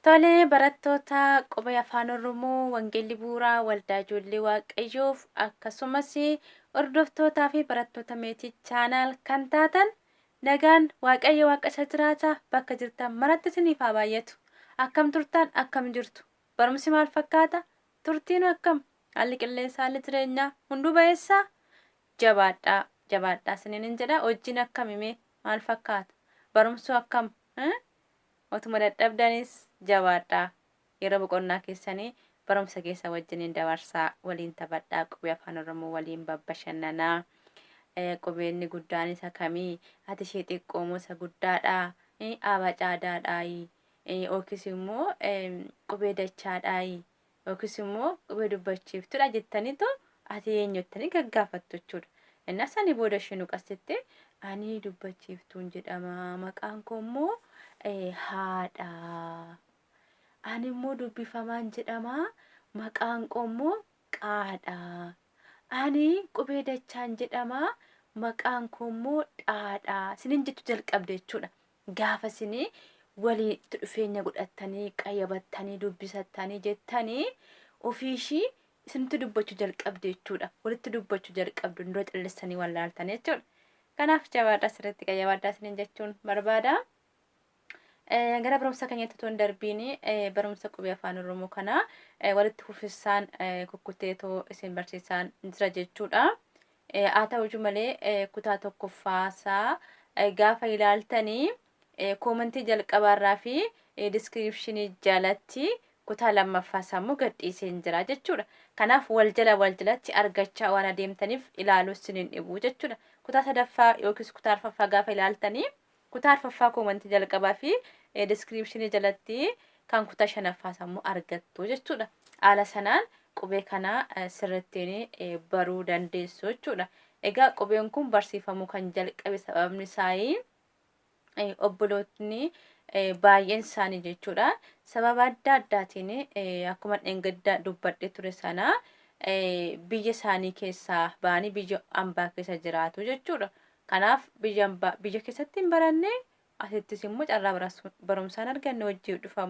Tole barattoota qubee Afaan Oromoo Wangeelli Bu'uuraa Waldaa Ijoollee Waaqayyoof akkasumas hordoftootaa fi barattoota Meetii Channel kan taatan, nagaan Waaqayyo Waaqa isa jiraata bakka jirtan maratti isiniif haa baay'atu. Akkam turtan? Akkam jirtu? Barumsi maal fakkaata? Turtiin akkam? Haalli qilleensaa, haalli jireenyaa hunduu ba'eessaa? Jabaadhaa, jabaadhaa isiniin hin jedha. Hojiin akkamimee maal fakkaata? Barumsuu akkam? Otuma dadhabdanis jabaadhaa. Yeroo boqonnaa keessanii barumsa keessa wajjiniin dabarsaa, waliin taphadhaa, qubee Afaan Oromoo waliin babbashannanaa. Qubeenni guddaan isa kamii? Ati ishee xiqqoo moo isa guddaadhaa? Aaba caadaadhaayi? Yookiis immoo qubee dachaadhaayi? Yookiis immoo qubee dubbachiiftuudha jettaniitu ati eenyu jettanii gaggaafattu jechuudha. Innaa sanii booda isheen qassettee, "Ani dubbachiiftuun jedhama, maqaan koo immoo haadha. Ani immoo dubbifamaan jedhama, maqaan koo immoo qaadha. Ani qubee dachaan jedhama, maqaan koo immoo dhaadha." Isiniin jechuu jalqabde jechuudha. Gaafa isinii walitti dhufeenya godhattanii, qayyabattanii, dubbisattanii jettanii, ofii ishii isinitti dubbachuu jalqabde jechuudha. Walitti dubbachuu jalqabdu, dura callistanii wallaaltanii jechuudha. Kanaaf jabaadhaa, sirriitti qayyabadhaa isiniin jechuun barbaada. Gara barumsa keenyatti otoo hin darbiin, barumsa qubee Afaan Oromoo kana walitti fufissaan kukkuteetoo isin barsiisaan jira jechuudha. Haa ta'uyyuu malee, kutaa tokkoffaasaa gaafa ilaaltanii, koomantii jalqabaarraa fi description jalatti kutaa lammaffaa immoo gadhiiseen jira jechuudha. Kanaaf wal jala wal jalatti argachaa waan adeemtaniif ilaaluu isiniin dhibu jechuudha. Kutaa sadaffaa yookiis kutaa arfaffaa gaafa ilaaltanii, kutaa arfaffaa koomantii jalqabaa fi description jalatti kan kutaa shanaffaa immoo argattu jechuudha. Haala sanaan qubee kana sirrittiin baruu dandeessu jechuudha. Egaa qubeen kun barsiifamuu kan jalqabe sababni isaa obbolootni baay'een isaanii jechuudha. Sababa adda addaatiin, akkuma dheengadda dubbadhe ture sana, biyya isaanii keessaa ba'anii biyya ambaa keessa jiraatu jechuudha. Kanaaf biyya ambaa biyya keessatti hin baranne, asittis immoo carraa barumsaan arganne, hojii dhufamu.